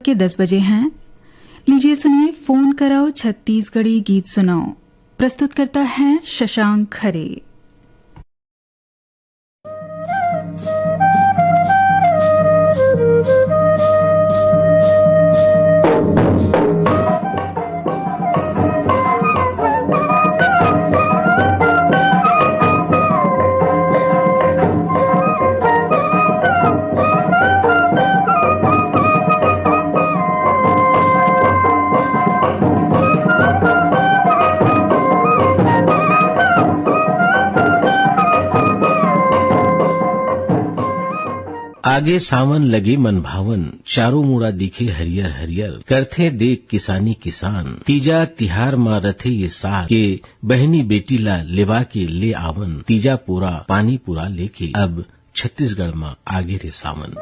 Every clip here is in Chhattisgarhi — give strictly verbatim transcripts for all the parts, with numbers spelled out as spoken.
के दस बजे हैं। लीजिए सुनिए, फोन कराओ छत्तीसगढ़ी गीत सुनाओ। प्रस्तुत करता है शशांक खरे। आगे सावन लगे मन भावन, चारों मुड़ा दिखे हरियर हरियर। करथे देख किसानी किसान, तीजा तिहार मा रथे ये साथ के बहिनी बेटी ला लेवा के ले आवन। तीजा पूरा पानी पूरा लेके अब छत्तीसगढ़ मा आगे रे सावन।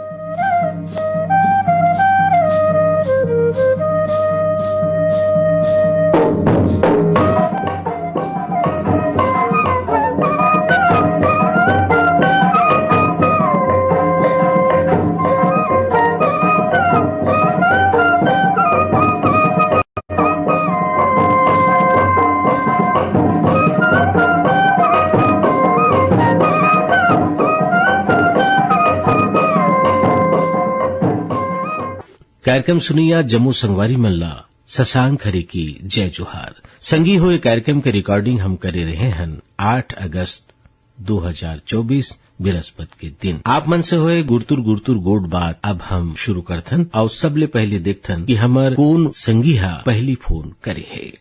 कार्यक्रम सुनइया जम्मो संगवारी मन ला शशांक खरे के जय जोहार। संगी हो, ये कार्यक्रम के recording हम करे रहे हन आठ अगस्त दो हजार चौबीस बृहस्पति के दिन। आप मन से होए गुरतुर गुरतुर गोठ बात। अब हम शुरू करथन अउ सबले पहले देखथन कि हमर कोन संगी हा पहली फोन करे हे।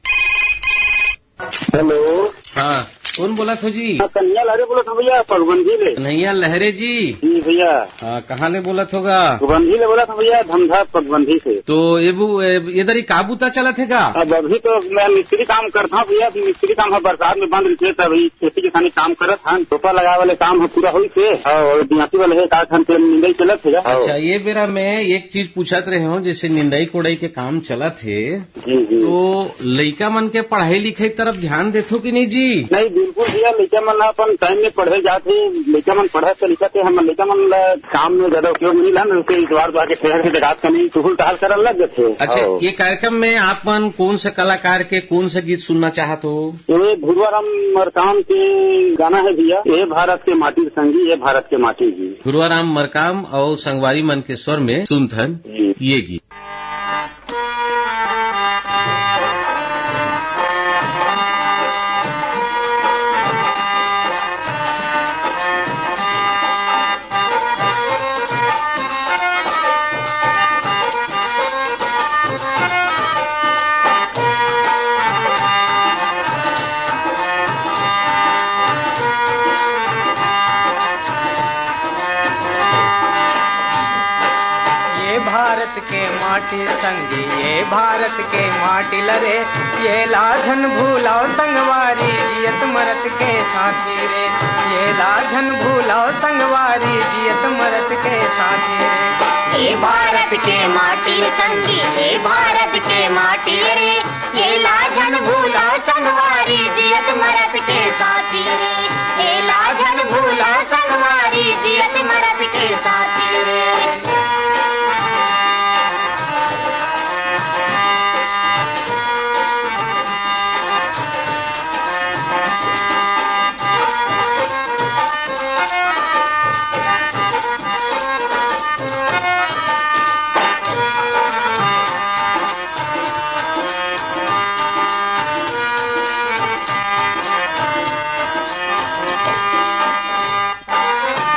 हेलो। हाँ, कौन बोलत हो जी? हाँ, कन्हैया लहरे बोलत हो भैया, पगबंधी ले। कन्हैया लहरे जी। जी भैया। हाँ, कहाँ ले बोलत होगा? पगबंधी ले बोलत हो भैया, धमधा पगबंधी से। तो ये बु-, ए, इधर ही का बूता चलत हे का? अब अभी तो मैं मिस्त्री काम करता हूँ भैया, अभी मिस्त्री काम है, बरसात में बंद रहिथे, तभी खेती किसानी काम करत हन, रोपा लगावे वाले काम ह पूरा होइस हे, अउ बियासी वाले हे, का ठन तेल निंदाई चलत हे। अच्छा, ये बेरा में एक चीज पूछत रहे हो, जैसे निंदाई कोड़ाई के काम चलत हे, जी, जी। तो लइका मन के पढ़ाई लिखाई तरफ ध्यान देथो कि नहीं जी? नहीं, बिल्कुल भैया, लइका मन अपन टाइम में पढ़े जात हे, लइका मन पढ़त लिखत हे, हम लइका मन ला काम में ज्यादा उपयोग नहीं लान, उनके इतवार बार के ठहर के जगात का नहीं, टुहुल टहल करन लग जाथे। अच्छा, हाँ। ये कार्यक्रम में आप मन कौन सा कलाकार के कौन सा गीत सुनना चाहत हो? ये भुरवा राम मरकाम के गाना है भैया, ये भारत के माटी संगी, ये भारत के माटी जी। भुरवा राम मरकाम और संगवारी मन के स्वर में सुनथन जी। ये गीत। ये भारत के माटी संगी, ये भारत के माटी लरे, ये ला झन भूलाओ संगवारी, जियत मरत के साथी रे, ये ला झन भूलाओ संगवारी, जियत मरत के साथी रे। ये भारत के माटी संगी, ये भारत के माटी रे, ये ला झन भूलाओ संगवारी, जियत मरत के साथी रे, ये ला झन भूलाओ संगवारी, जियत मरत के साथी रे।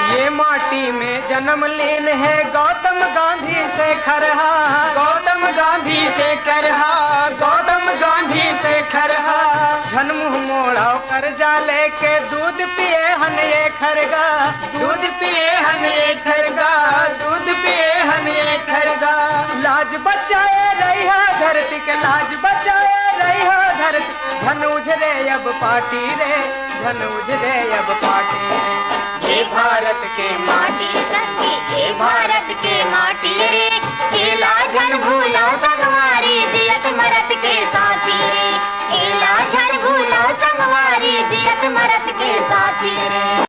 ये माटी में जन्म लीन है गौतम गांधी शेखर हा, गौतम गांधी शेखर हा, गौतम गांधी शेखर हा। झन मुंह मोड़ाओ कर्जा लेके दूध पिए हन ये खरगा, दूध पिए हन ये खरगा, दूध पिए हन ये खरगा। लाज बचाए रहिहा धरती के, लाज बचाए रहिहा धरती। झन उझरे अब पाटी रे, झन उझरे अब पाटी रे। ये भारत के माटी संगी, ये भारत के माटी रे। ये ला झन भूला संगवारी, जियत मरत के साथी रे। ये ला झन भूला संगवारी, जियत मरत के साथी रे।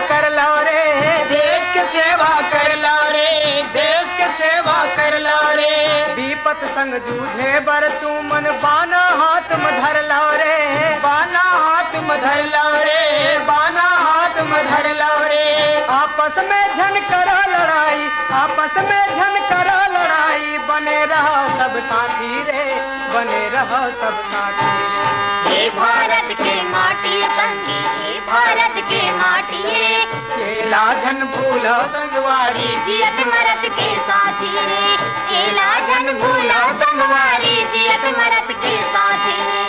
कर लव रे, देश के सेवा कर लव रे, देश के सेवा कर लव रे। विपत संग जूझे बर तुमन बाना हाथ म धर लव रे, बाना हाथ म धर लव रे, बाना हाथ म धर लव रे। आपस में झन करा लड़ाई, आपस में झन करा लड़ाई, बने रहा सब साथी रे, बने रहा सब साथी। हे भारत के माटी संगी, हे भारत के माटी रे। एला झन भूला संगवारी, जियत मरत के साथी रे। एला झन भूला संगवारी, जियत मरत के साथी रे।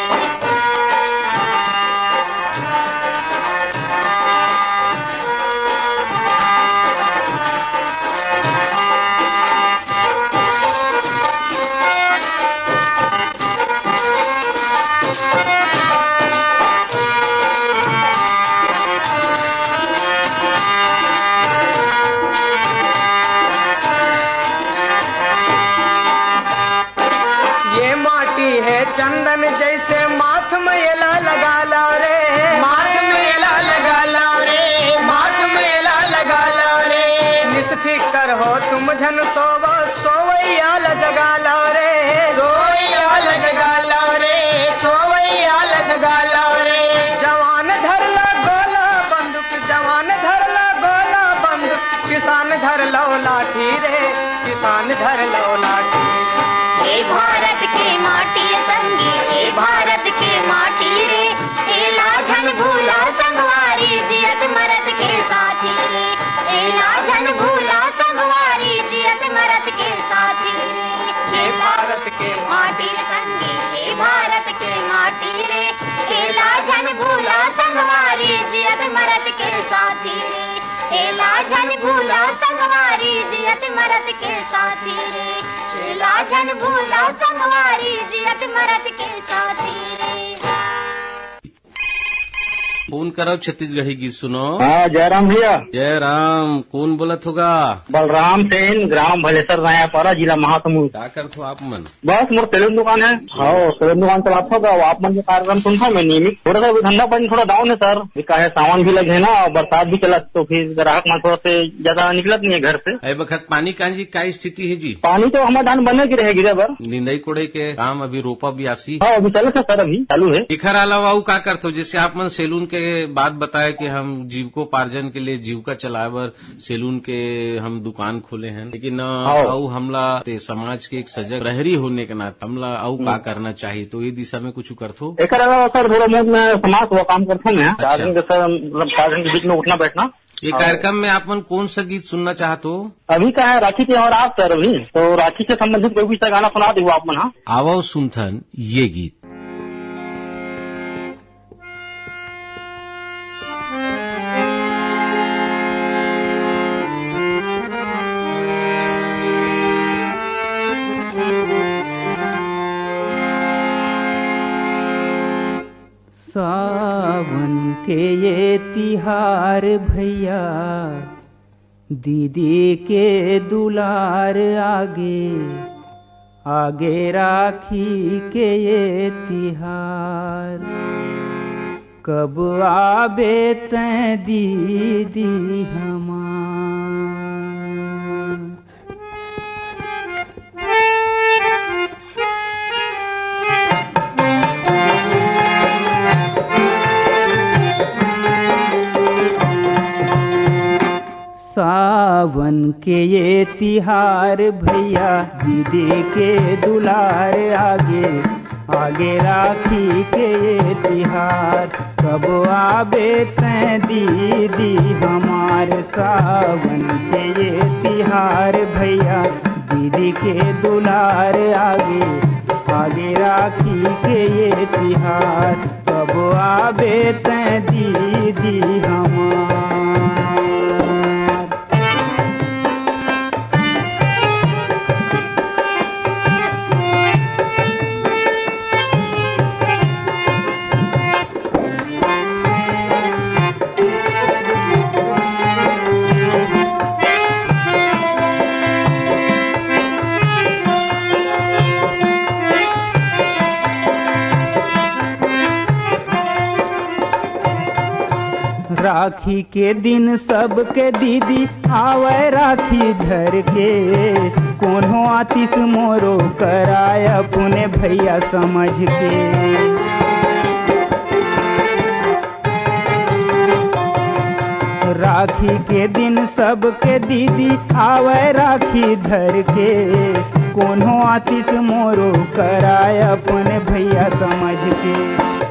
ये माटी हे चंदन जैसे, माथ में एला लगा लव रे, माथ में एला लगा लव रे, माथ में एला लगा लव रे। निष्फिकर हो तुम झन सोवा, सोवैया ल जगा लव रे, सोवैया ल जगा लव रे, सोवैया ल जगा लव रे। जवान धर ला गोला बंदूक, जवान धर ला गोला बंदूक, किसान धर लव लाठी रे, किसान धर लव लाठी। हे भारत के माटी संगी, हे भारत के माटी रे। एला झन भूला संगवारी, जियत मरत के साथी रे। एला झन भूला संगवारी, जियत मरत के साथी रे। हे भारत के माटी संगी, हे भारत के माटी रे। एला झन भूला संगवारी, जियत मरत के साथी रे। एला झन भूला संगवारी, जियत मरत के साथी रे। एला झन भूला संगवारी, जियत मरत के साथी रे। फोन करव छत्तीसगढ़ी गीत सुनो। हाँ, जयराम भैया। जयराम, कौन बोलत होगा? बलराम सेन, ग्राम भलेसर रायापारा, जिला महासमुंद। का करत हो आप मन? बस मोर सैलून दुकान है। हाँ, सैलून दुकान चलात हो, तो आप मन के कार्यक्रम सुनता मैं नियमित। थोड़ा सा अभी धंधा पानी थोड़ा डाउन है सर, अभी काहे सावन भी लगे है ना, और बरसात भी चलत, तो फिर ग्राहक मन थोड़ा से ज्यादा निकलत नहीं है घर से। ए बखत पानी कांजी का स्थिति है जी? पानी तो हमारे धान बने की रहे गिरे बर। निंदाई कोड़े के काम अभी रोपा भी आसी। हाँ, अभी चलत है सर, अभी चालू है। एखर अलावा अउ का करथो? जैसे आप मन सैलून के बात बताए कि हम जीविकोपार्जन के लिए जीविका चलाए बर सैलून के हम दुकान खोले हैं, लेकिन, अ, हाँ। अउ हमला ते समाज के एक सजग प्रहरी होने के नाते हमला अउ का हम्म। करना चाहिए, तो ये दिशा में कुछ करथो? एकर अलावा सर, थोड़ा बहुत मैं समाज सेवा काम करथो मैं। अच्छा। चार जन के सर, मतलब, चार जन के बीच में उठना बैठना। ये हाँ। कार्यक्रम में आप मन कौन सा गीत सुनना चाहत हो? अभी का है राखी त्योहार आप सर, अभी तो राखी से संबंधित कोई भी सा गाना सुना दो आप मन। हाँ, आवो सुनथन ये गीत। सावन के ये तिहार भैया, दीदी के दुलार आगे, आगे राखी के ये तिहार। कब आबे तैं दीदी हमार। सावन के ये तिहार भैया, दीदी के दुलार आगे, आगे राखी के ये तिहार। कब आबे तैं दीदी हमार, सावन के ये तिहार भैया, दीदी के दुलार आगे, आगे राखी के ये तिहार। कब आबे तैं दीदी हमार। राखी राखी के दिन सबके दीदी आवय राखी धर के, कोनो आतिस मोरो कराय अपने भैया समझ के। राखी के दिन सबके दीदी आवय राखी धर के, कोनो आतिस मोरो कराय अपने भैया समझ के।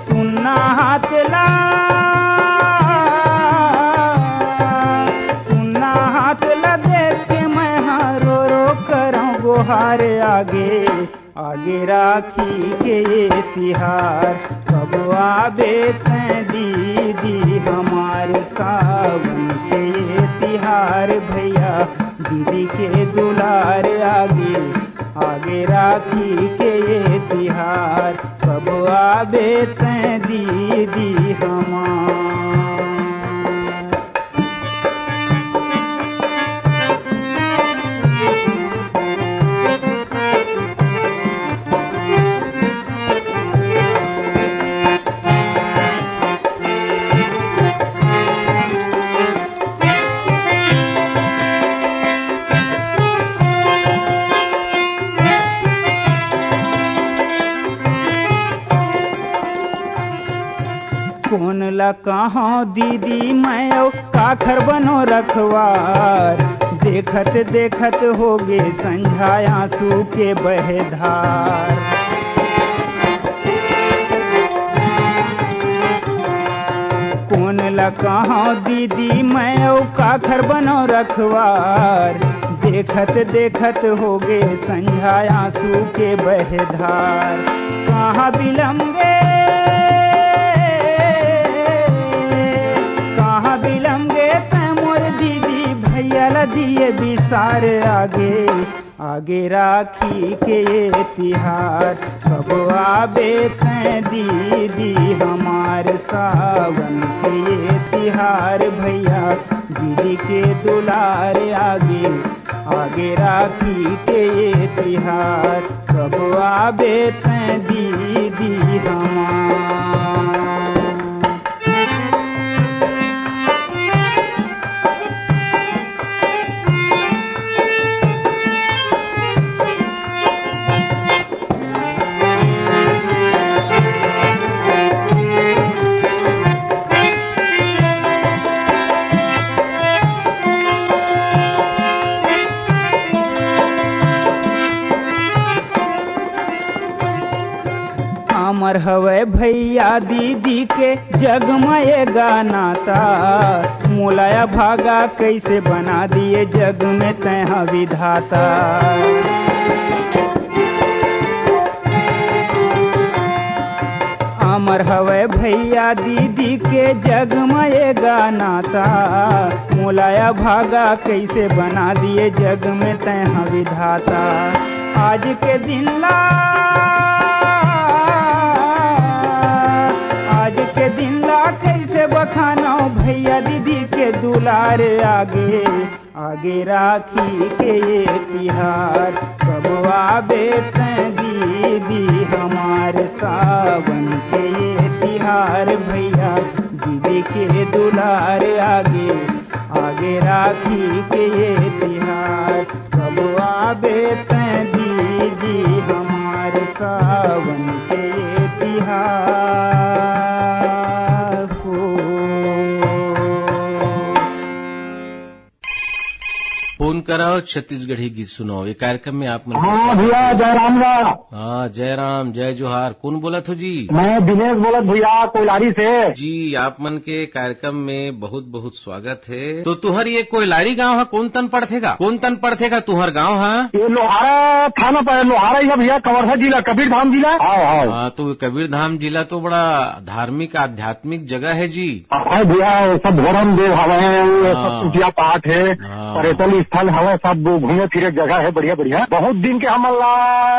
सुन्ना हाथ ला, सुन्ना हाथ ला देख के मैं हा रो रो करौं गोहार आगे। आगे राखी के ये तिहार, कब आबे तैं दीदी हमार सावन के ये तिहार भैया, दीदी के दुलार आगे। आगे राखी के ये तिहार, कब आबे तैं दीदी हमार। कोन ला कहौं दीदी मैं अउ काखर बनों रखवार, देखत देखत होगे संझा आंसू के बहे धार। कोन ला कहौं दीदी मैं अउ काखर बनों रखवार, देखत देखत होगे संझा आंसू के बहे धार। कहाँ बिलम गे, कहाँ बिलम गे तैं मोर दीदी, भैया ला दिए बिसार आगे। आगे राखी के ये तिहार, कब आबे तैं दीदी हमार सावन के ये तिहार भैया, दीदी के दुलार आगे। आगे राखी के ये तिहार, कब आबे तैं दीदी हमार। अमर हवय भैया दीदी के जग म ये गाना ता, मोला अभागा कइसे बना दिए जग में तैं हा विधाता। अमर हवय भैया दीदी के जग म ये गाना ता, मोला अभागा कइसे बना दिए जग में तैं हा विधाता। आज के दिन ला, आज के दिन ला कइसे बखानौं भैया दीदी के दुलार आगे। आगे राखी के ये तिहार, कब आबे तैं दीदी हमार सावन के ये तिहार भैया, दीदी के दुलार आगे। आगे राखी के ये तिहार, कब आबे तैं दीदी हमार सावन के ये तिहार हो। फोन कराओ, छत्तीसगढ़ी गीत सुनाओ। ये कार्यक्रम में आप मन के हाँ स्वागत भैया, है। जय राम राम। हाँ, जय राम, जय जोहार। कौन बोलत हो जी? मैं दिनेश बोलत भैया, कोइलारी से। जी, आप मन के कार्यक्रम में बहुत बहुत स्वागत है। तो तुहर ये कोइलारी गांव है, कौन तन पड़थे गा? कौन तन पड़थे गा तुहर गांव है? ये लोहारा थाना पर, लोहारा ही है भैया, कवर्धा जिला, कबीर धाम जिला। हाँ, हाँ। हाँ, तो कबीर धाम जिला तो बड़ा धार्मिक, आध्यात्मिक जगह है जी। हाँ भैया, वो सब धर्म देव हवे, वो सब हाँ। पूजा पाठ है, हाँ। पर्यटन स्थल हवय, सब घूमे फिरे के जगह हे बढ़िया बढ़िया। बहुत दिन के हमन ला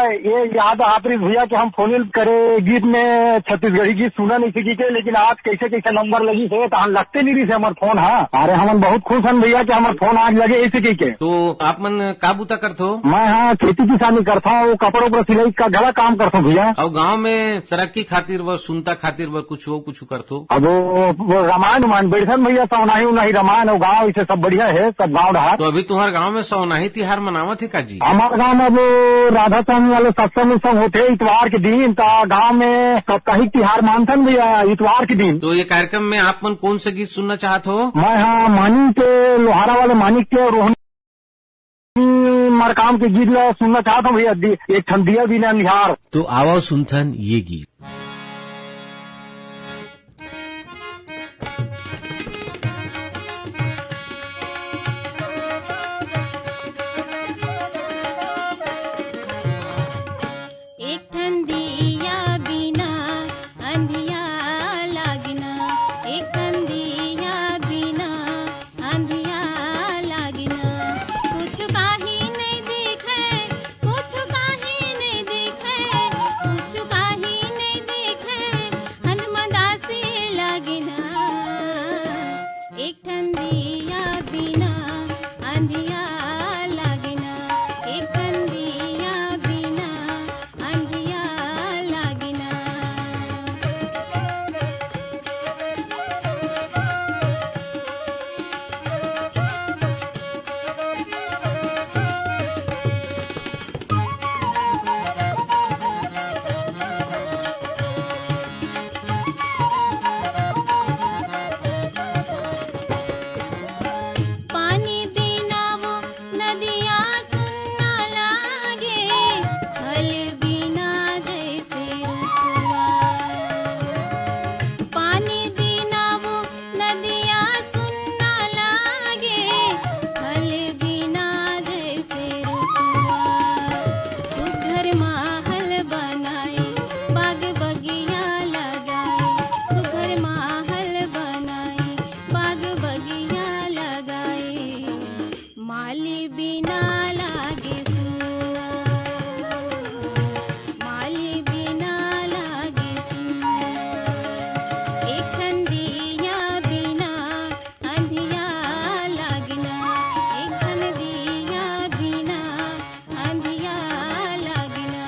ये याद आत रहिस भैया कि हम फोन इन करे, गीत में छत्तीसगढ़ी गीत सुना नहीं सकी के, लेकिन आज कैसे कैसे नंबर लगी से तहन लगते नहीं रहिस हमर फोन। हाँ, अरे हमन बहुत खुश हन भैया कि हमर फोन आज लगे ऐसे कही के। तो आप मन का बूता करथो? मैं हाँ खेती किसानी करथो, वो कपड़ा उपड़ा सिलाई का घला काम करथो भैया। अउ गांव में तरक्की खातिर बर, सुनता खातिर बर कुछ वो कुछ करथो? अब वो, वो रामायण उमायण बैठन भैया, सौनाही उनाही रामायण, वो गांव इसे सब बढ़िया है, सब गांव रहा। तो अभी तुम्हार गांव में सौनाही तिहार मनावत है का जी? हमार गांव में वो राधा स्वामी वाले सत्संग उत्संग होते इतवार के दिन, ता गांव में साप्ताहिक तिहार मानथन भैया इतवार के दिन। तो ये कार्यक्रम में आप मन कौन से गीत सुनना चाहत हो? मैं हाँ मानिक के, लोहारा वाले मानिक के, रोहन मरकाम के गीत ला सुनना चाहत हूँ भैया, दि-, एक ठन दिया बिना अंधियार। तो आवव सुनथन ये गीत। एक ठन दिया बिना अंधिया लागना, एक ठन दिया बिना अंधिया लागना। कुछ काही नहीं दिखे, कुछ काही नहीं दिखे, कुछ काही नहीं दिखे, हन मदासी लागना। एक ठन दिया बिना अंधिया लागना, एक ठन दिया बिना अंधिया लागना। पानी बिना वो नदिया सुन्ना लागे, फल बिना जैसे रुखवा। पानी बिना वो नदिया सुन्ना लागे, फल बिना जैसे रुखवा। सुघर महल बनाए, बाग बगिया लगाए, सुघर महल बनाए, बाग बगिया लगाए। माली बिना लागे सुना, माली बिना लागे सुना। एक ठन दिया बिना अंधिया लागना, एक ठन दिया बिना अंधिया लागना।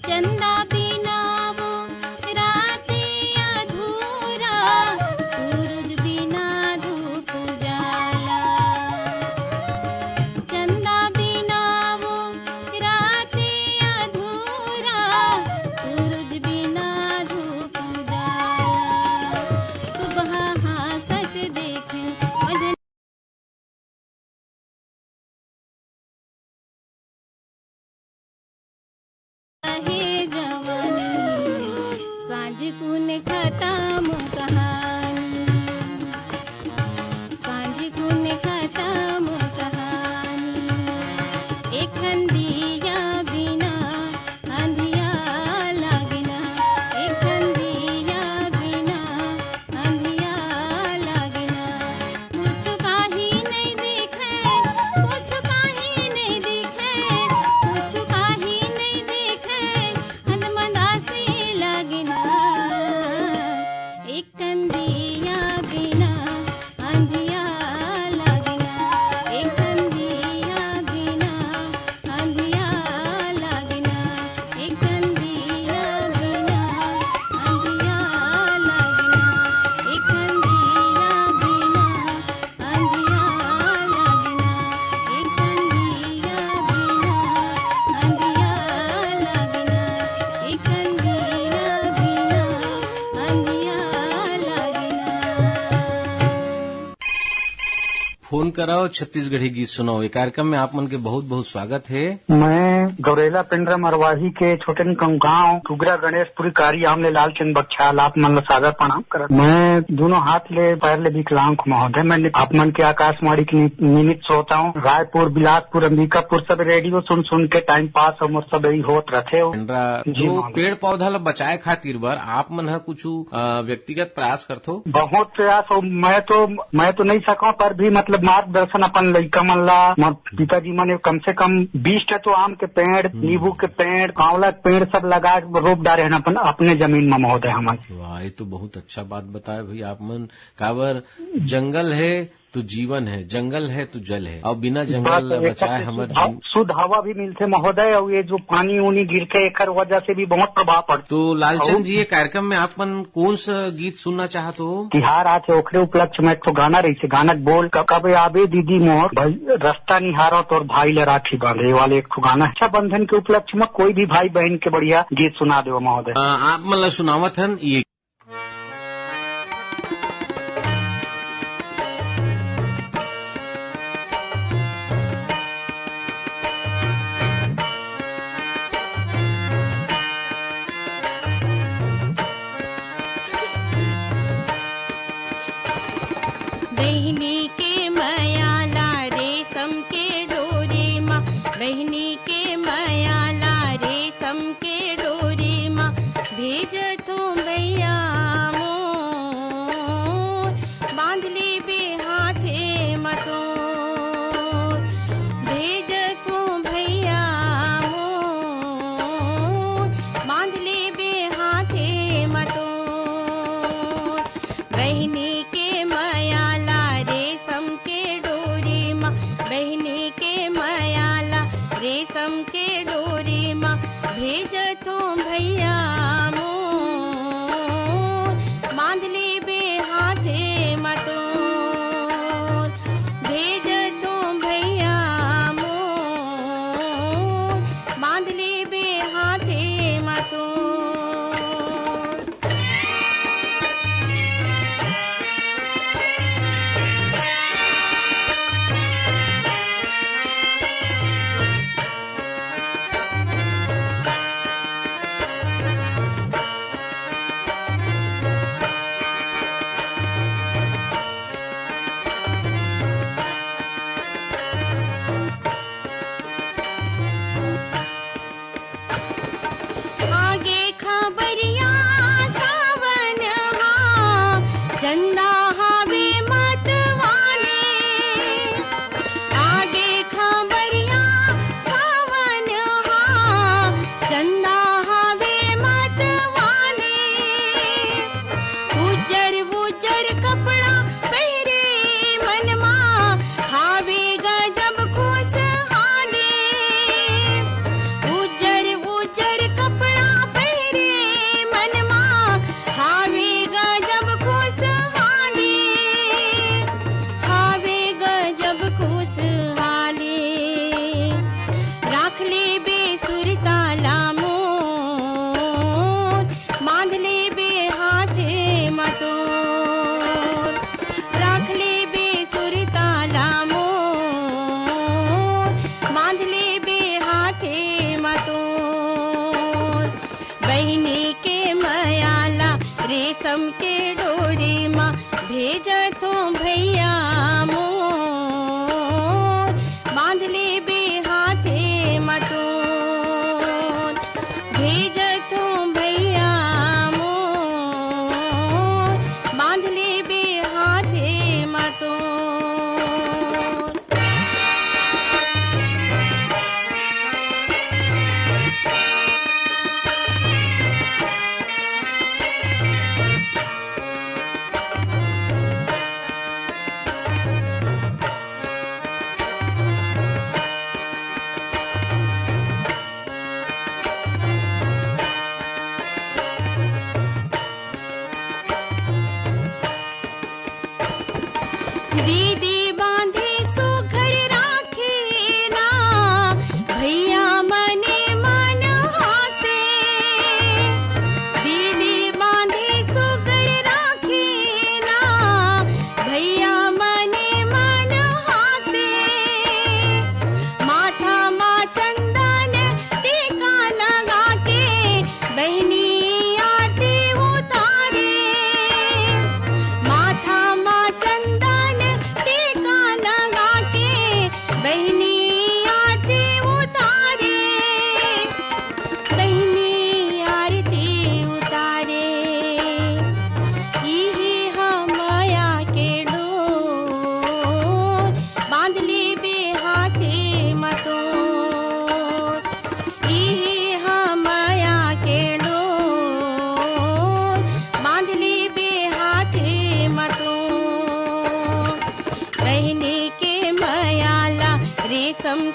चंदा बिना वो रात अधूरा, सूरज बिना धूप उजाला। चंदा बिना वो रात अधूरा, सूरज बिना धूप उजाला। सुबह हासत देखे मझन हे जवानी, सांझ कुन खतम कहानी, सांझ कुन खतम कहानी। एक ठन दिया बिना अंधिया लागना, एक ठन दिया बिना अंधिया लागना। कुछ काही नहीं दिखे, कुछ काही नहीं दिखे, कुछ काही नहीं दिखे, हन मदासी लागना। एक फोन कराओ, छत्तीसगढ़ी गीत सुनाओ। ये कार्यक्रम में आप मन के बहुत-बहुत स्वागत हे। मैं गौरेला पेंड्रा मरवाही के छोटेन गांव टुगरा गणेशपुरी कारी आम ले लालचंद बख्शाल आप मन ला सादर प्रणाम करत। मैं दोनों हाथ ले पैर ले विकलांग हूँ महोदय। मैं आप मन के आकाशवाणी के नि-, नियमित श्रोता हूँ। रायपुर, बिलासपुर, अंबिकापुर सब रेडियो सुन सुन के टाइम पास और मोर सब यही होत रथे। पेंड्रा जी तो महोदय। पेड़ पौधा ला बचाए खातिर बर आप मन ह कुछ, अ, व्यक्तिगत प्रयास करथो? बहुत प्रयास हो, मैं तो, मैं तो नहीं सकूं, पर भी मतलब मार्गदर्शन अपन लइका मन ला, मोर पिताजी मन कम से कम बीस ठा तो आम के पेड़, हम्म। नींबू के पेड़, आंवला के पेड़ सब लगा के रोप डारे हन अपन, अपने जमीन में महोदय हमन। वाह, ये तो बहुत अच्छा बात बताए भाई आप मन। काबर जंगल है तो जीवन है, जंगल है तो जल है, और बिना जंगल बात ला एकदम बचाए से हमर शुद्ध हव-, जीव- शुद्ध हवा भी मिलथे महोदय, और ये जो पानी उनी गिरथे एकर वजह से भी बहुत प्रभाव पड़थे। तो लालचंद अउ जी, ये कार्यक्रम में आप मन कौन सा गीत सुनना चाहत हो? तिहार आथे ओकरे उपलक्ष्य में एक ठो गाना रहिसे, गाना के बोल, क-, कब आबे दीदी मोर भाई, रास्ता निहारो तोर भाई ला राखी बांधे, ये वाले एक ठो गाना है। रक्षाबंधन के उपलक्ष्य में कोई भी भाई बहन के बढ़िया गीत सुना देव महोदय। अ, आप मन ला सुनावत हन ये। बहिनी के मया ला रेशम के डोरी मा, बहिनी के मया ला रेशम के डोरी मा, भेजथों भैया मोर, बांध लेबे हाथे म तोर, भेजथों भैया मोर, बांध लेबे हाथे म तोर। बहिनी के मया ला रेशम के डोरी मा, बहिनी के मया ला रेशम के डोरी मा, भेजथों भैया मोर, बांध लेबे हाथे म तोर, भेजथों भैया मोर, बांध लेबे हाथे म तोर। आगे खबरिया सावन हा, चंदा हावे मतवाले। आगे खबरिया सावन हा, चंदा हावे मतवाले। उज्जर उज्जर कपड़ा पहिरे मन मा, हावे गजब खुशहाली। उज्जर उज्जर कपड़ा पहिरे मन मा, हावे गजब खुशहाली। हावे गजब खुशहाली। राख लेबे सुरता ला मोर, बांध लेबे हाथे म तोर। राख लेबे सुरता ला मोर, बांध लेबे हाथे म तोर। बहिनी के मया ला रेशम के डोरी मा, भेजथों भैया मोर, बांध लेबे हाथे म तोर। भेजथों भैया मोर, बांध लेबे हाथे म तोर। दीदी बांधे सुघर राखे ना, भैया मने मन हासे। दीदी बांधे सुघर राखे ना, भैया मने मन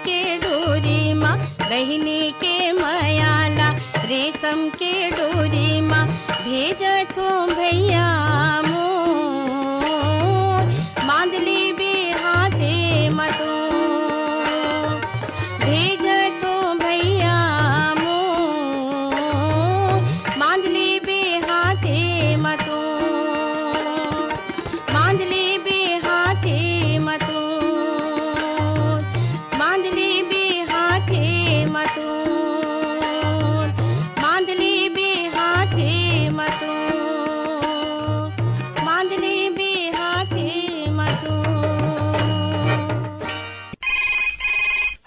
के डोरी मा बहिनी के मया ला, रेशम के डोरी मा भेजथों भैया मोर, बांध लेबे हाथे मा तोर। भेजथों भैया मोर, बांध लेबे हाथे मा तोर। बांध लेबे हाथे मा तोर, बांध लेबे हाथे मा तोर, बांध लेबे हाथे मा तोर, बांध लेबे हाथे मा तोर।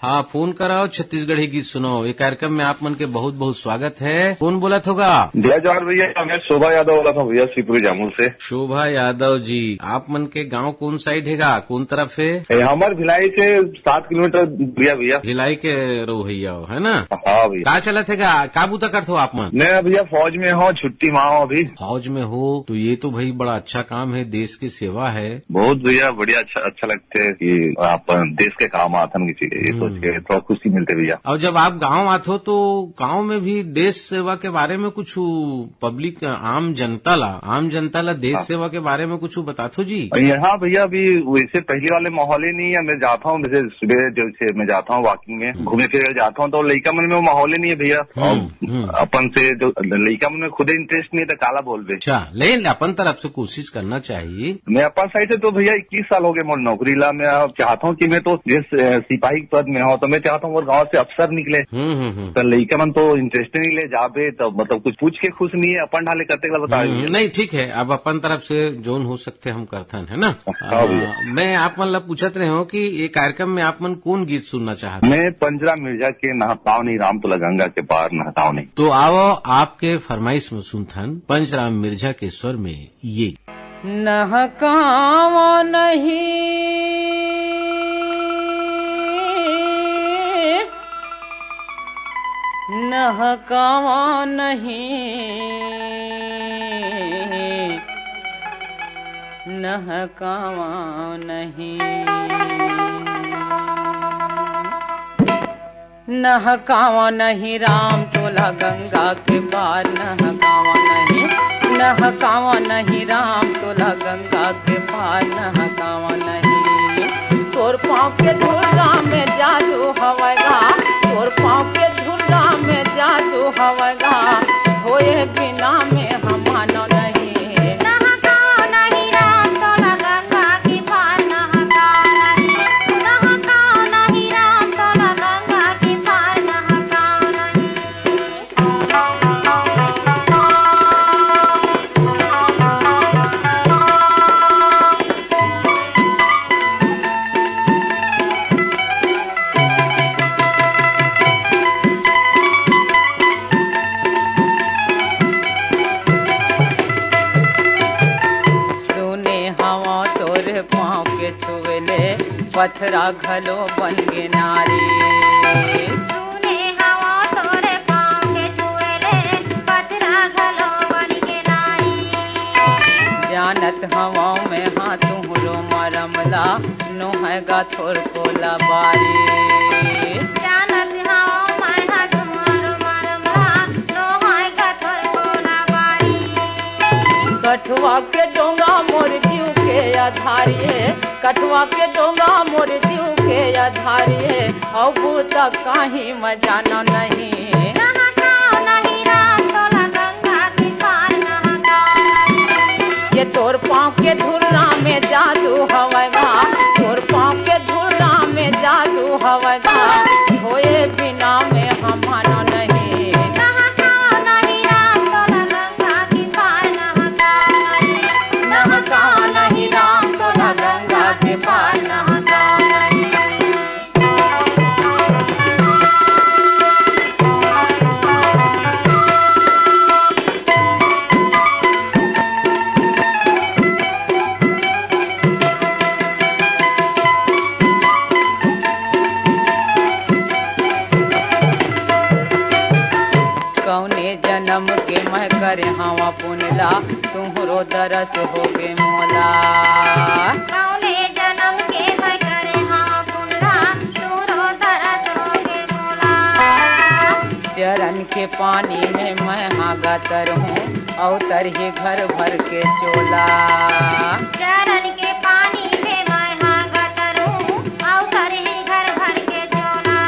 हाँ, फोन कराओ, छत्तीसगढ़ी गीत सुनाओ। ये कार्यक्रम में आप मन के बहुत बहुत स्वागत है। कौन बोलत होगा? जय जोहार भैया, मैं शोभा यादव बोलत हूँ भैया, शिवपुरी जामुल से। शोभा यादव जी, आप मन के गांव कौन साइड हेगा, कौन तरफ है? ए, हमर भिलाई से सात किलोमीटर दूरिया भैया। भिलाई के रहोइया हो, है ना? हाँ भैया। का चलत हेगा, का बूता करत हो आप मन? मैं भैया फौज में हूँ, छुट्टी में हूँ अभी। फौज में हो तो ये तो भाई बड़ा अच्छा काम है, देश की सेवा है। बहुत भैया बढ़िया, अच्छा, अच्छा लगता है कि आप देश के काम आथन किसी के, ये हम्म। सोच के थोड़ा खुशी मिलते भैया। और जब आप गांव आथो तो गांव में भी देश सेवा के बारे में कुछ पब्लिक, आम जनता ला, आम जनता ला देश हाँ। सेवा के बारे में कुछ बताथो जी? यहाँ भैया अभी वैसे पहले वाले माहौल ही नहीं है। मैं जाता हूँ, जैसे सुबह जैसे मैं जाता हूँ वॉकिंग में, हम्म। घूमे फिरे जाता हूँ तो लइका मन में वो माहौल ही नहीं है भैया। हम्म, और हम्म। अपन से जो लइका मन में खुदे इंटरेस्ट नहीं है तो काला बोलबे। अच्छा, लेकिन अपन तरफ से कोशिश करना चाहिए। मैं अपन साइड से तो भैया इक्कीस साल हो गए मोर नौकरी ला। मैं अब चाहता हूँ कि मैं तो जिस, अ, सिपाही के पद में हूँ तो मैं चाहता हूँ मोर गाँव से अफसर निकले। हम्म, हम्म, हम्म। तो लइका मन तो इंटरेस्ट नहीं ले जाबे तो मतलब कुछ पूछ के खुश नहीं है, अपन ढाले करते गला बता हम्म, दीजिए। नहीं, ठीक है, अब अपन तरफ से जोन हो सकते हम करथन, है ना? हाँ भैया। अ, मैं आप मन ला पूछत रहे हूँ कि ये कार्यक्रम में आप मन कौन गीत सुनना चाहत? मैं पंचराम मिर्जा के नहकाओ नहीं राम तोला गंगा के पार नहकाओ नहीं। तो आओ आपके फरमाइश में सुनथन पंचराम मिर्जा के स्वर में ये। नहकावा नहीं, नहकावा नहीं, नहकावा नहीं। नहकावा नहीं राम तोला गंगा के पार, नहकावा नहीं, नहकावा नहीं राम तोला गंगा के पार, नहकावा नहीं। तोर पाँव के धुर्रा में जादू हवय गा, तोर पाँव के धुर्रा में जादू हवय गा, होए बिना में हम मानो नहीं। नहकाओ नहीं राम तोला गंगा के पार, नहकाओ नहीं, नहकाओ नहीं राम तोला गंगा के पार, नहकाओ नहीं। सुने हवा तोर पाँव के छुए ले, पथरा घलो बन गे नारी। सुने हवा तोर पाँव के छुए ले, पथरा घलो बन गे नारी। जानत हवा मैं हा तुहरो मरम ला, नोहय गा थोरको ला बारी। जानत हवं मैं ह तुम्हरो मरम ला, नोहय गा थोरको ला बारी। कठवा के डोंगा मोर जीव के आधारी हे, कठवा के डोंगा मोर जीव के आधारी हे, अउ बूता काहीं मैं जानो नहीं। नहकाओ नहीं राम तोला गंगा के पार, नहकाओ नहीं। ये तोर पाँव के धुर्रा में जादू हवय गा, तोर पाँव के धुर्रा में जादू हवय गा, होए बिना में हम मानो नहीं। नहकाओ नहीं राम तोला गंगा के पार, नहकाओ नहीं, नहकाओ नहीं राम तोला गंगा के पार, नहकाओ नहीं। कौने जनम के मैं करे हवा पुन ला, तुहरो दरस होगे मोला। कौने जनम के मैं करे हवा पुन ला, तुहरो पानी में मैं हागा तरहूँ, अउ तरही घर भर के चोला। चरण के पानी में मैं हागा तरहूँ, अउ तरही घर भर के चोला।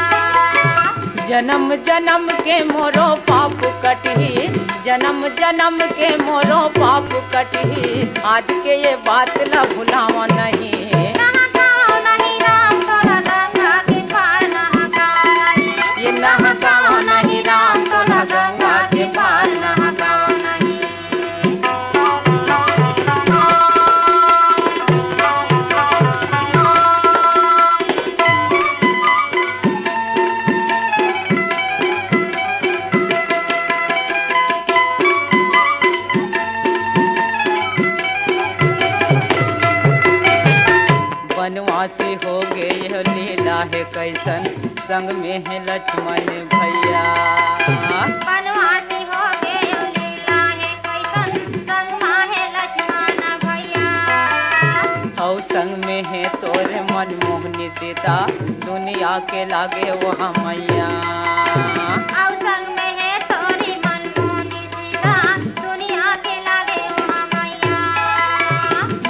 जन्म जन्म के मोरो पाप कटही, जन्म जन्म के मोरो पाप कटही, आज के ये बात ला भुलावा नहीं। नहकाओ नहीं राम तोला गंगा के पार, नहकाओ नहीं। ये नहकाओ नहीं राम तोला गंगा के पार, नहकाओ नहीं। बनवासी हो गे यह लीला हे कैसन, संग में हे लक्ष्मण भैया। बनवासी हो गे यह लीला हे कैसन, संग में हे लक्ष्मण भैया। अउ संग में हे तोरे मनमोहनी सीता, दुनिया के लागे वो हमैया। अउ संग में हे तोरी मनमोहनी सीता, दुनिया के लागे वो हमैया।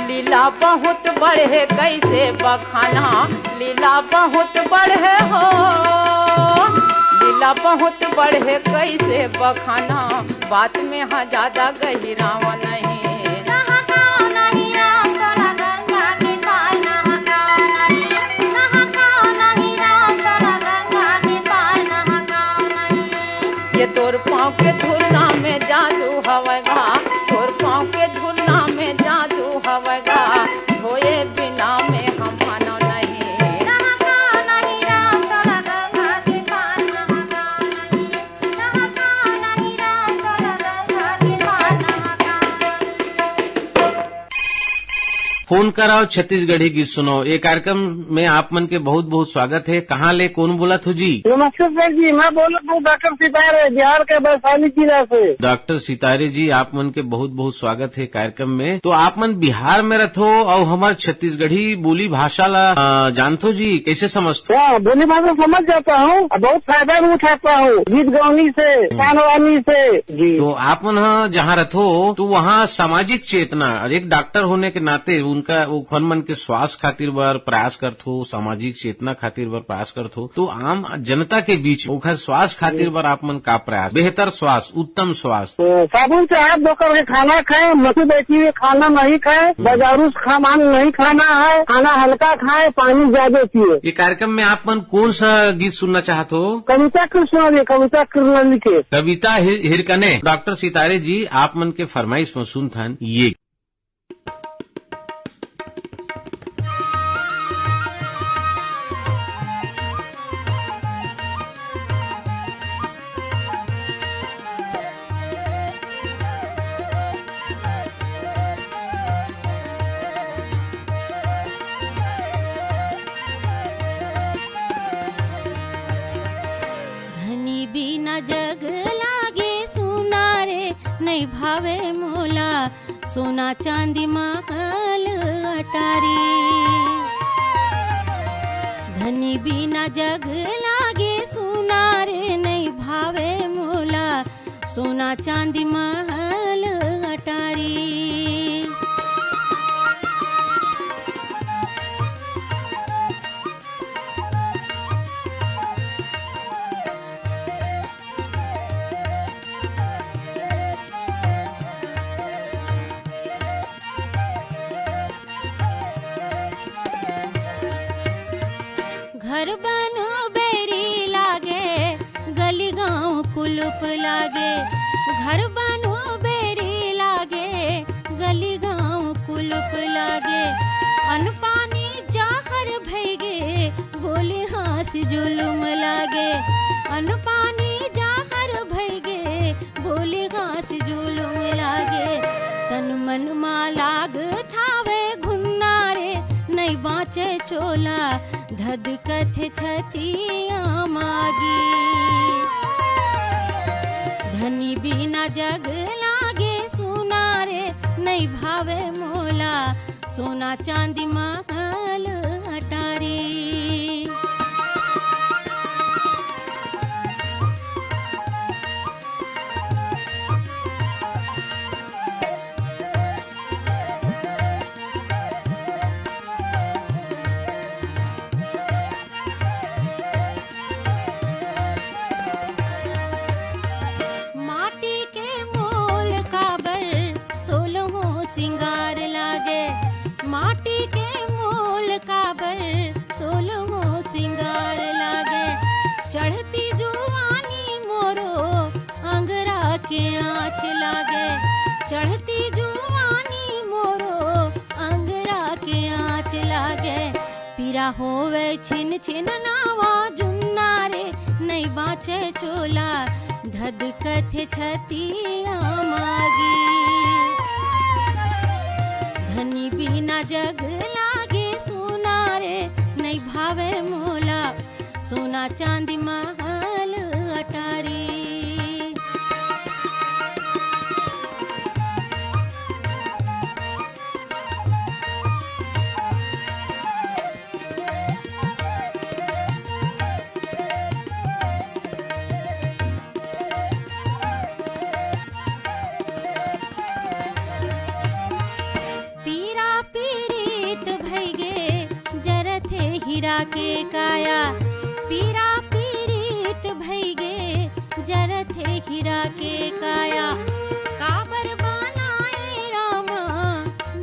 लीला बहुत बड़े कैसे बखाना, लीला बहुत बड़े हो, लीला बहुत बड़े कैसे बखाना, बात में हाँ ज्यादा गहिरावा नहीं। नहकाओ नहीं राम तोला गंगा के पार, नहकाओ नहीं, नहकाओ नहीं राम तोला गंगा के पार, नहकाओ नहीं। ये तोर पाँव के धुरना में जादू हवय गा, तोर पाँव के धुरना में जादू हवय गा, धोए बिना में हम मानो नहीं। नहकाओ नहीं राम तोला गंगा के पार, नहकाओ नहीं। फोन कराओ, छत्तीसगढ़ी गीत सुनाओ। ये कार्यक्रम में आप मन के बहुत बहुत स्वागत है। कहाँ ले कौन बोलत हो जी? नमस्ते सर जी, मैं बोलत हूँ डॉक्टर सितारे, बिहार के वैशाली जिला से। डॉक्टर सितारे जी, आप मन के बहुत बहुत स्वागत है कार्यक्रम में। तो आप मन बिहार में रथो और हमार छत्तीसगढ़ी बोली भाषा ला, अ, जानथो जी, कैसे समझथो? हाँ, बोली भाषा समझ जाता हूँ, बहुत फायदा भी उठाता हूँ गीत गवनी से, हम्म। गानवानी से। जी। तो आप मन ह जहाँ रथो, तो वहाँ सामाजिक चेतना, और एक डॉक्टर होने के नाते उनका, वो खन मन के स्वास्थ्य खातिर बर प्रयास करथो, सामाजिक चेतना खातिर बर प्रयास करथो, तो आम जनता के बीच ओखर स्वास्थ्य खातिर जी। बर आप मन का प्रयास, बेहतर स्वास्थ्य, उत्तम स्वास्थ्य? तो साबुन से हाथ धो करके खाना खाएं, मक्खी बैठी हुई खाना नहीं खाएं, हम्म। बाजारू सामान नहीं खाना है, खाना हल्का खाएं, पानी ज्यादा पिए। ये कार्यक्रम में आप मन कौन सा गीत सुनना चाहत हो? कविता कृष्णा जी, कविता कृष्णा जी के। कविता हिर-, हिरकने। डॉक्टर सितारे जी, आप मन के फरमाइश में सुनथन ये। धनी बिना जग लागे सुना रे, नइ भावे मोला सोना चांदी महल अटारी। धनी बिना जग लागे सुना रे, नइ भावे मोला सोना चांदी महल अटारी। घर बनो बेरी लागे, गली गांव कुलुप लागे। घर बनो बेरी लागे, गली गांव कुलुप लागे। अन्न पानी जाहर भइगे, बोली हाँस जुलुम लागे। अन्न पानी जाहर भइगे, बोली हाँस जुलुम लागे। तन मन मा लागथावे घुन्ना रे, नइ बाँचे चोला, धधकथे छतिया मागी। धनी बिना जग लागे सुना रे, नइ भावे मोला सोना चांदी महल अटारी। माटी के मोल काबर सोलहो सिंगार लागे। चढ़ती जुवानी मोरो अंगरा के आँच लागे। चढ़ती जुवानी मोरो अंगरा के आँच लागे। पीरा होवे छिन छिन नावा जुन्ना रे, नइ बाँचे चोला धधकथे छतिया मागी। धनी बिना जग लागे सुना रे, नइ भावे मोला सोना चांदी महल अटारी। पीरा पीरित भइगे जरथे हीरा के काया। पीरा पीरित भइगे जरथे हीरा के काया। काबर बनाए रामा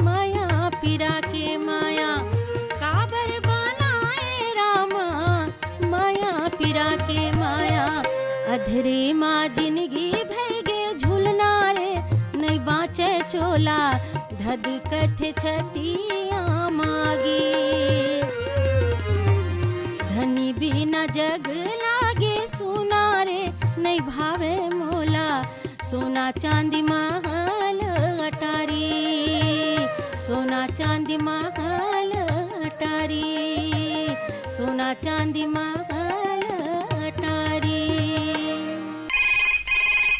माया पीरा के माया। काबर बनाए रामा माया पीरा के माया। अधरे मा जिनगी भइगे झुलना रे, नइ बाँचे चोला धधकथे छतिया मागी। धनी बिना जग लागे सुना रे, नइ भावे मोला सोना चांदी महल अटारी। सोना चांदी महल अटारी। सोना चांदी महल अटारी।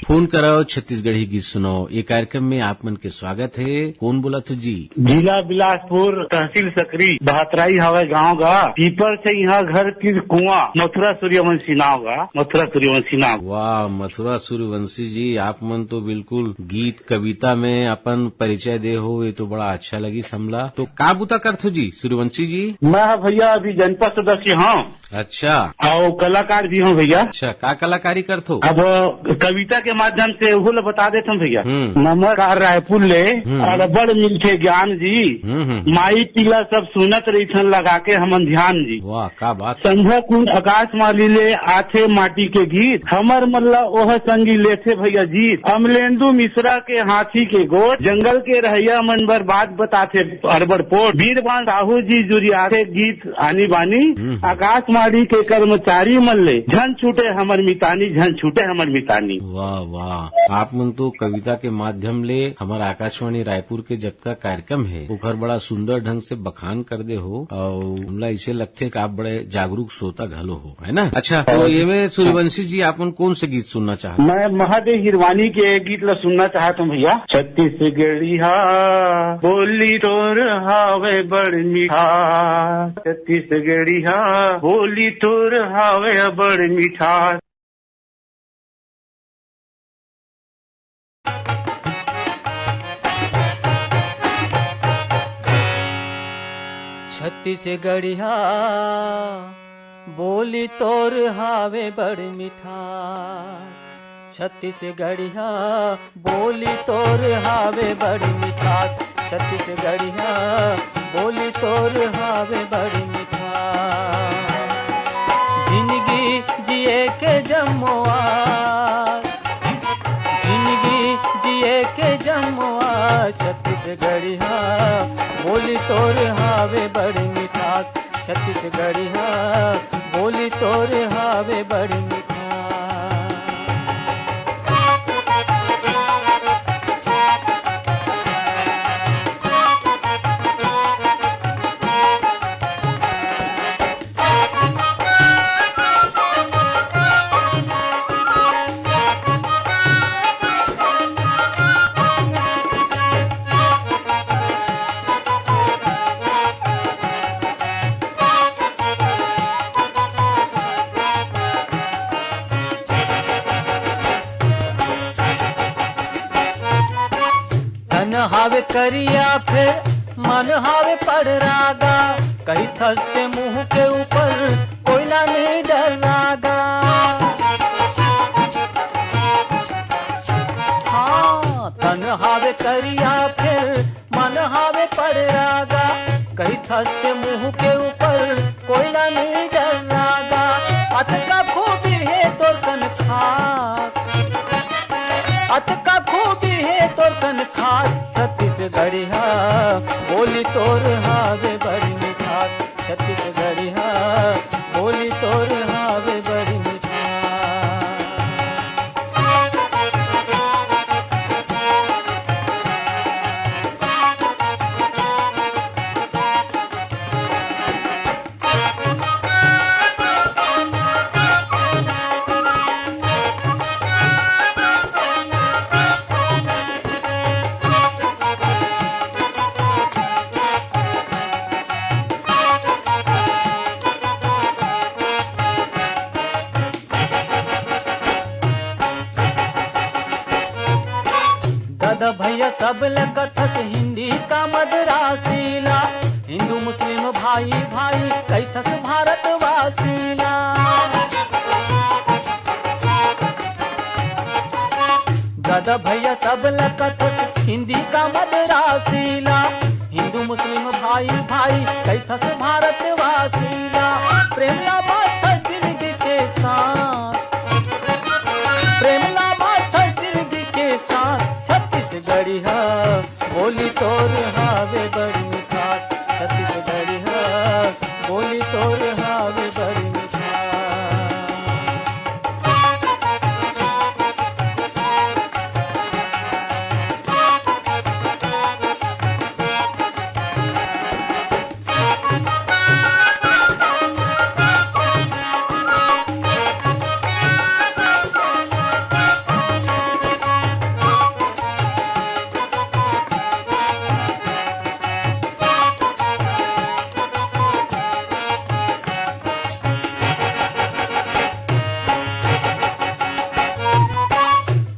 फोन कराओ, छत्तीसगढ़ी गीत सुनाओ। ये कार्यक्रम में आप मन के स्वागत हे। कौन बोलत हो जी? जिला बिलासपुर, तहसील सकरी, बहतराई हवय गांव गा। पीपर से इहाँ घर तीर कुआं, मथुरा सूर्यवंशी नाव गा, मथुरा सूर्यवंशी नाव। वाह, मथुरा सूर्यवंशी जी, आप मन तो बिल्कुल गीत कविता में अपन परिचय दे हो, ये तो बड़ा अच्छा लगिस हमला। तो का बुता करथो जी सूर्यवंशी जी? मैं ह भैया अभी जनपद सदस्य हूँ। अच्छा। अउ कलाकार भी हूँ भैया। अच्छा, का कलाकारी करथो? अब कविता के माध्यम से ओहू ला बता देथन भैया। हम्म। नमस्कार रायपुर ले, हम्म। अड़बड़ मिलथे ज्ञान जी। हम्म, हम्म। माई पिला सब सुनत रहिथन लगा के हमन ध्यान जी। वाह, का बात। संध्या कुंज आकाशवाणी ले आथे माटी के गीत, हमर मन ला ओह संगी लेथे भैया जीत। अमलेंदु मिश्रा के हाथी के गोठ, जंगल के रहइया मन बर बात बताथे अड़बड़ पोठ। बीरबान साहू जी जुरियाथे गीत आनी बानी, हम्म। आकाशवाणी के कर्मचारी मन ले झन छूटे हमर मितानी, झन छूटे हमर मितानी। वाह, वाह। आप मन तो कविता के माध्यम ले हमर आकाशवाणी रायपुर के जतका कार्यक्रम हे, ओकर बड़ा सुंदर ढंग से बखान कर दे हो, अउ हमला अइसे लगथे कि आप बड़े जागरूक श्रोता घलो हो, है ना? अच्छा, तो हाँ। ये में सूर्यवंशी जी, आप मन कौन से गीत सुनना चाहत? मैं महादेव हिरवानी के गीत ला सुनना चाहत हूँ भैया। छत्तीसगढ़िया बोली तोर हावे बड़ मीठा, छत्तीसगढ़िया बोली तोर हावे बड़ मीठा। छत्तीसगढ़िया बोली तोर हावे बड़ मिठास। छत्तीसगढ़िया बोली तोर हावे बड़ मिठास। छत्तीसगढ़िया बोली तोर हावे बड़ मिठास। जिंदगी जिए के जम्मो आस, जिंदगी जिए के जम्मो आस। छत्तीसगढ़िया बोली तोर हावे बड़ मिठास। छत्तीसगढ़िया बोली तोर हावे बड़ मिठास। तन हावे करिया फेर मन हावे पड़रागा, कहिथस ते मुंह के ऊपर कोयला नहीं डरागा। हाँ। तन हावे करिया फेर मन हावे पड़रागा, कहिथस ते मुंह के ऊपर कोयला नइ डर्रागा। अतका खूबी हे तोर कन खास, अतका खूबी हे तोर कन खास। छत्तीसगढ़िया बोली तोर हावे बड़ मिठास, छत्तीसगढ़िया बोली तोर हावे बड़ मिठास। दादा भैया सब ल कथस हिंदी का मद्रासी ला, हिंदू मुस्लिम भाई भाई कहिथस भारतवासी ला। दादा भैया सब ल कथस हिंदी का मद्रासी ला, हिंदू मुस्लिम भाई भाई कहिथस भारतवासी ला। प्रेम ला बांधस जिंदगी के सांस, प्रेम ला बांधस जिंदगी के सांस। छत्तीसगढ़िया बोली तोर हावे बड़ मिठास, छत्तीसगढ़िया बोली तोर हावे बड़ मिठास।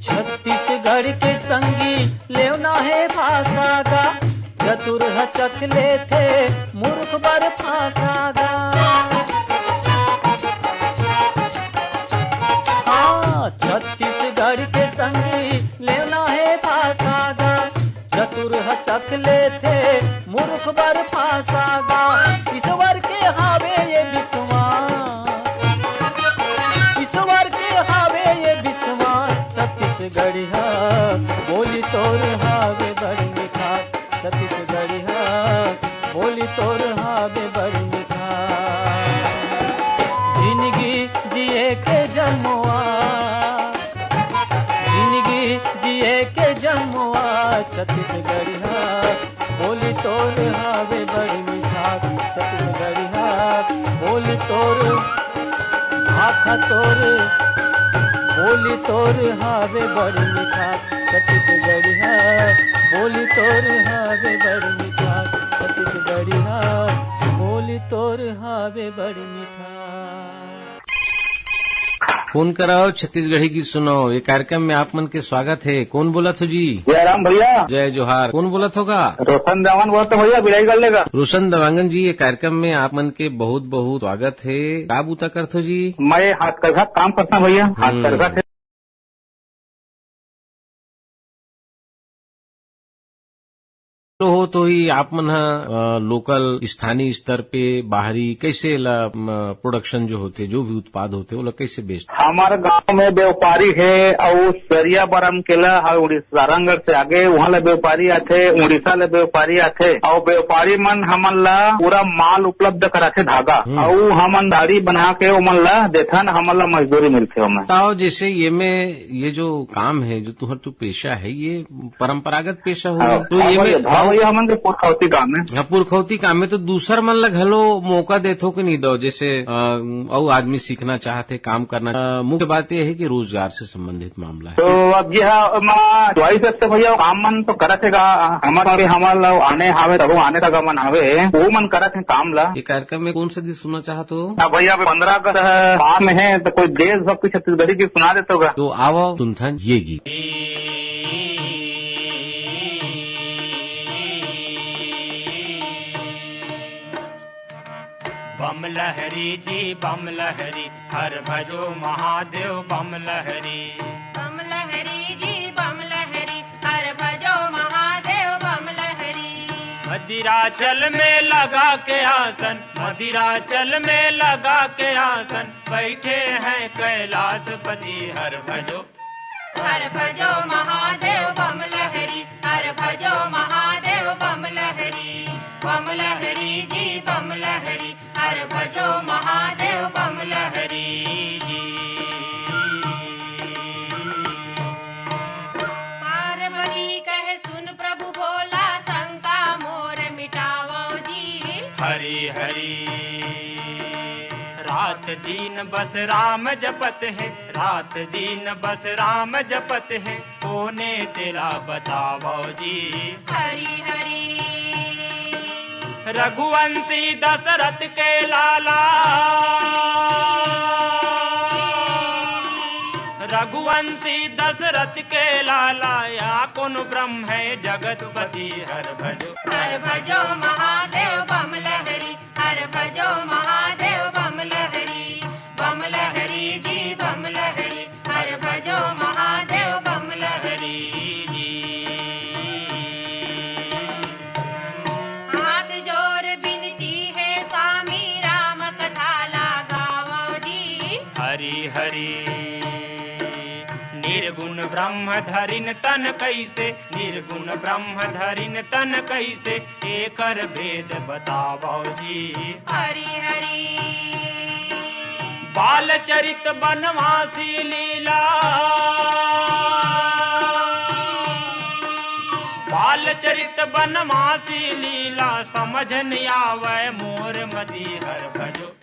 छत्तीसगढ़ के संगी लेवना हे भाषा गा, चतुर ह चख लेथे मूर्ख बर फांसा गा। हाँ, छत्तीसगढ़ के संगी लेवना हे भाषा गा, चतुर ह चख लेथे मूर्ख बर फांसा गा। ईश्वर के हावे ये विश्वास, ईश्वर के हावे ये विश्वास। छत्तीसगढ़िया बोली तोर हावे बड़ मिठास, छत्तीसगढ़िया बोली तोर हावे बड़ मिठास। जिंदगी जिए के जम्मो आस, जिंदगी जिए के जम्मो आस। छत्तीसगढ़िया बोली तोर हावे बड़ मिठास, छत्तीसगढ़िया बोली तोर भाखा तोर बोली तोर हावे बड़ मिठास, छत्तीसगढ़िया बोली तोर हावे बड़ मिठास, छत्तीसगढ़िया बोली तोर हावे बड़ मिठास। फोन कराओ, छत्तीसगढ़ी गीत सुनाओ। ये कार्यक्रम में आप मन के स्वागत हे। कौन बोलत हो जी? जयराम भैया। जय जोहार। कौन बोलत हो गा? रोशन देवांगन बोलत हो भैया, बिलाई कर लेगा। रोशन देवांगन जी, ये कार्यक्रम में आप मन के बहुत बहुत स्वागत हे। का बूता करत हो जी? मैं हाथ करघा काम करता भैया, हाथ हम्म। करघा से। तो हो तो ही आप मन ह, अ, लोकल स्थानीय स्तर पे बाहरी कैसे ला, म, प्रोडक्शन जो होथे, जो भी उत्पाद होथे, ओला कैसे बेचथे? हमार गांव में व्यापारी हे अउ सरिया बरम केला ह उड़ीसा सारंगढ़ से आगे, उहां ले व्यापारी आथे, उड़ीसा ले व्यापारी आथे, अउ व्यापारी मन हमन ला पूरा माल उपलब्ध कराथे, धागा, हम्म। अउ हमन दाड़ी बना के ओमन ला देथन, हमन ला मजदूरी मिलथे ओमे। बताओ, जैसे ये में ये जो काम है, जो तुहर तो पेशा है, ये परंपरागत पेशा हो हाँ, गया। तो हाँ ये भैया, में हाँ अउ भैया, हमन के पुरखौती काम है। हाँ, पुरखौती काम है, तो दूसर मन ला घलो मौका देथो कि नहीं दो? जैसे, अ, अउ आदमी सीखना चाहत है, काम करना, अ, मुख्य बात ये है कि रोजगार से संबंधित मामला है। तो अब ये हा, मा, चॉइस रखते भैया, काम मन तो करत है का? हमर, हमर ला आने हावे, तभो आने तक मन हावे, वो मन करत है काम ला। ये कार्यक्रम में कौन सा गीत सुनना चाहत हो? हाँ भैया, अभी पंद्रह अगस्त है, पास में है, तो कोई देशभक्ति छत्तीसगढ़ी गीत सुना देते हो का? तो आवो सुनथन ये गीत। बम लहरी जी बम लहरी, हर भजो महादेव बम लहरी। बम लहरी जी बम लहरी, हर मदिराचल में लगा के आसन, मदिराचल में लगा के आसन, बैठे हैं कैलाशपति। हर भजो, हर भजो महादेव बम लहरी, हर भजो महादेव बम लहरी, बम लहरी जी बम लहरी, हर भजो महादेव बम लहरी जी। पार्वती कहे सुन प्रभु भोला, शंका मोर मिटावो जी। हरि हरि। रात दिन बस राम जपत है, रात दिन बस राम जपत है, कोने तेला बतावो जी। हरि हरि। रघुवंशी दशरथ के लाला, रघुवंशी दशरथ के लाला, या कौन ब्रह्म है जगतपति। हर भजो, हर भजो महादेव बम लहरी, हर भजो महादेव बम लहरी, बम लहरी जी बम लहरी, हर भजो महादेव बम लहरी जी। हाथ जोर बिनती है स्वामी, राम कथा ला गावो जी। हरि हरि। निर्गुण ब्रह्म धरिन तन कैसे, निर्गुण ब्रह्म धरिन तन कैसे, एकर भेद बतावो जी। हरि हरि। बाल चरित बनवासी लीला, बाल चरित बनवासी लीला, समझ न आवै मोर मति। हर भजो,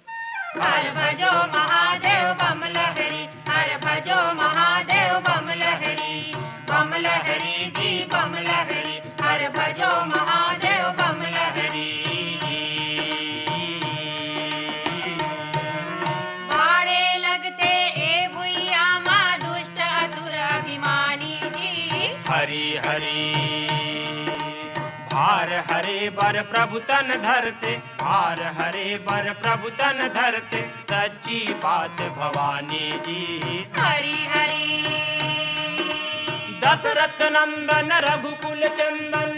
हर भजो महादेव बम लहरी, हर भजो महादेव बम लहरी, बम लहरी जी बम लहरी, हर भजो महादेव बम लहरी जी। भाड़े लगथे ए भुइयां मा दुष्ट असुर अभिमानी जी। हरि हरि। भार हरे बर प्रभु तन धरते, भार हरे बर प्रभु तन धरते, सच्ची बात भवानी जी। हरि हरि। दशरथ नंदन रघुकुल चंदन,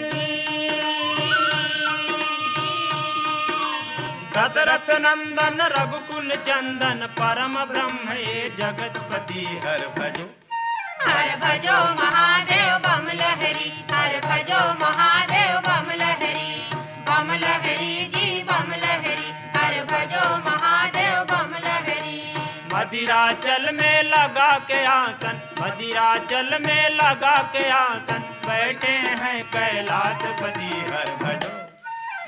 दशरथ नंदन रघुकुल चंदन, परम ब्रह्म ए जगतपति। हर भजो, हर भजो महादेव बम लहरी, हर भजो महादेव बम लहरी, बम लहरी जी बम लहरी, हर भजो महादेव बम लहरी। मदिराचल में लगा के आसन, मदिराचल में लगा के आसन, बैठे हैं कैलाशपति। हर भजो,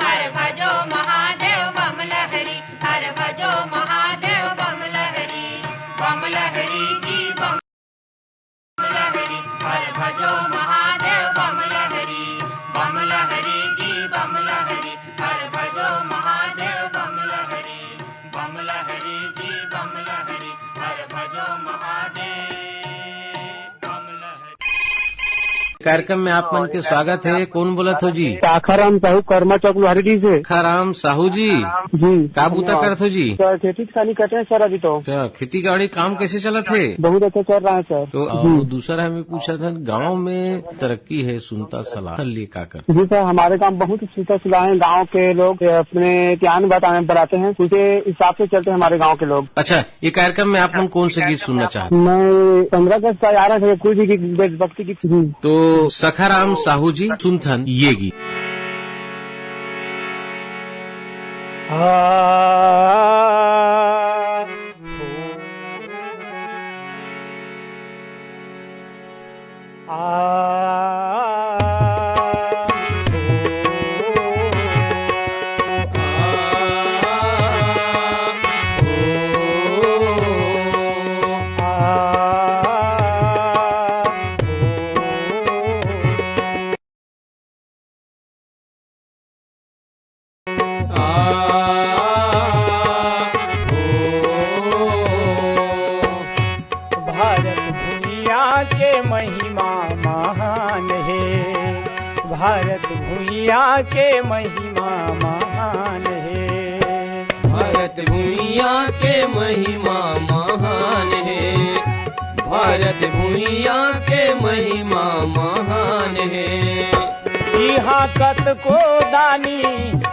हर भजो महादेव बम लहरी, हर भजो महादेव बम लहरी, बम लहरी जी बम लहरी, हर भजो महादेव बम लहरी, बम लहरी जी बम लहरी, हर भजो महादेव बम लहरी, बम लहरी जी बम लहरी, हर भजो महादेव बम लहरी। कार्यक्रम में आप मन के स्वागत हे। कौन बोलत हो जी? शाखाराम साहू, कर्मा चौक, लोहारी डी से। शाखाराम साहू जी, जी। का बूता करत हो जी? सर, खेती किसानी करते हैं सर अभी तो। अच्छा, खेती बाड़ी काम कैसे चलत हे? बहुत अच्छा चल रहा है सर। तो, जी। और दूसरा हमें पूछा था, गांव में तरक्की है, सुनता सलाह, लिए का कर? जी सर, हमारे गांव बहुत ही सुनता सलाह है, गांव के लोग अपने ध्यान बताने, बनाते हैं, उसे हिसाब से चलते हैं हमारे गांव के लोग। अच्छा, ये कार्यक्रम में आप मन कौन से गीत सुनना चाहते? मैं पंद्रह अगस्त का आ रहा था, कोई भी गीत, देशभक्ति गीत। जी। तो शाखाराम साहू जी सुनथन ये गीत। आ, आ, भारत भुइयां के महिमा महान हे, भारत भुइयां के महिमा महान हे। भारत भुइयां के महिमा महान हे, भारत भुइयां के महिमा महान हे। इहाँ कतको दानी,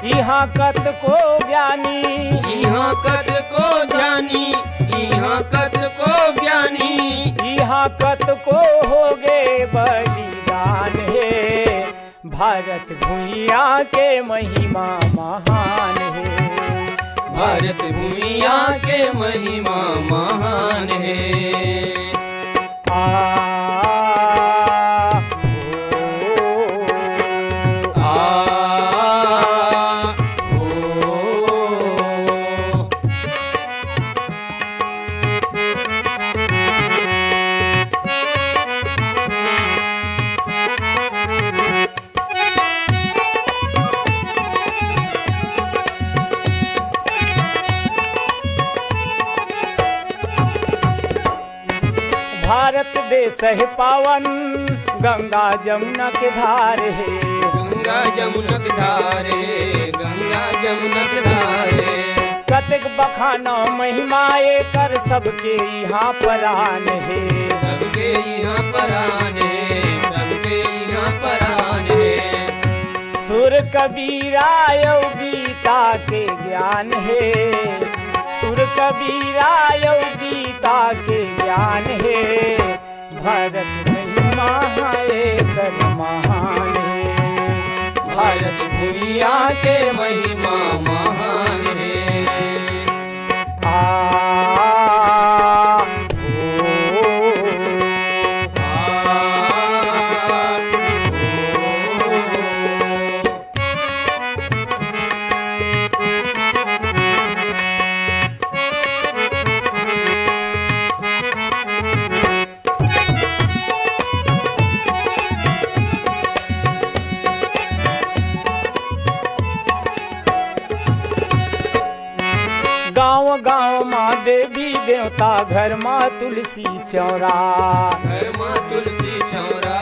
इहाँ कतको ज्ञानी। इहाँ कतको ज्ञानी, इहाँ कतको ज्ञानी। इहाँ कतको होगे बलिदान हे। भारत भुइयां के महिमा महान हे। भारत भुइयां के महिमा महान हे। आ, ओ, आ, ओ। भारत देश हे पावन, गंगा जमुना के धार हे। गंगा जमुना के धार हे, गंगा जमुना के धार हे। कतेक बखाना महिमा एकर, सबके इहाँ परान हे। सबके इहाँ परान हे, सबके इहाँ परान हे। सुर कबीरा अउ गीता के ज्ञान हे। सुर कबीरा अउ गीता के ज्ञान हे। भारत महिमा एकर महान हे। भारत भुइयां के महिमा महान हे। आ, ओ, आ, ओ। गांव गांव मा देवी देवता, घर मा तुलसी चौरा। घर मा तुलसी चौरा,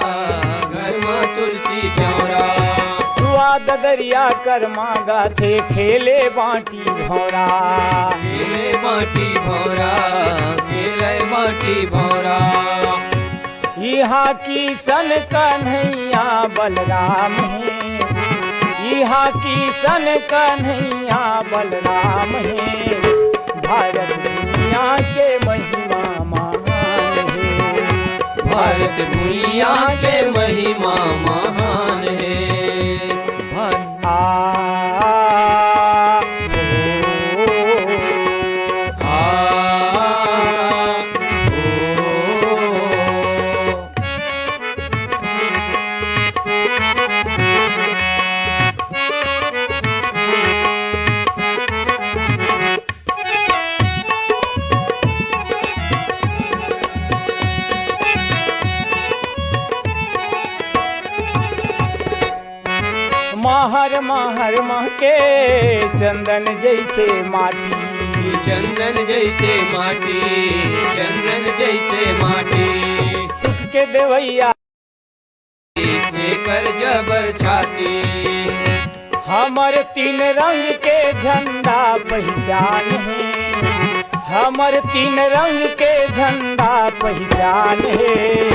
घर मा तुलसी चौरा। सुआ ददरिया करमा गाथे, खेले बांटी भौरा। खेले बांटी भौरा, खेले बांटी भौरा। इहाँ किसन कन्हैया बलराम हे। इहाँ किसन कन्हैया बलराम हे। भारत दुनिया के महिमा महान हे। भारत दुनिया के महिमा महान हे। आ, ओ, आ, ओ। महर महर महके चंदन जैसे माटी। चंदन जैसे माटी, चंदन जैसे माटी। सुख के देवैया एकर जबर छाती। हमर तीन रंग के झंडा पहिचान हे। हमर तीन रंग के झंडा पहिचान हे।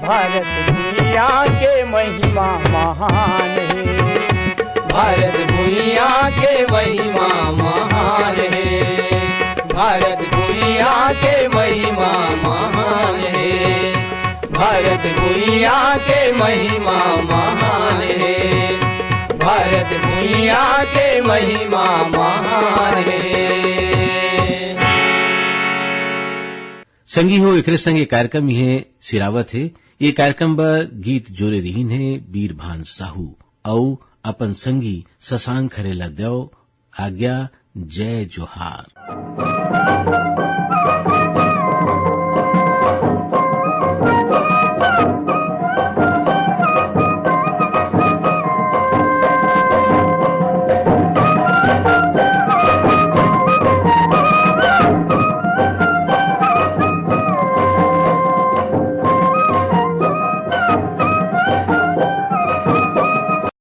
भारत दुनिया के महिमा महान हे। भारत भुइयां के महिमा महान हे। भारत भुइयां के महिमा महान हे। भारत भुइयां के महिमा महान हे। भारत भुइयां के महिमा महान हे। संगी हो, एकरे संग ये कार्यक्रम इहें सिरावत हे। ये कार्यक्रम बर गीत जोरे रिहिन हे बीरभान साहू अउ अपन संगी शशांक खरे ला देव आज्ञा। जय जोहार।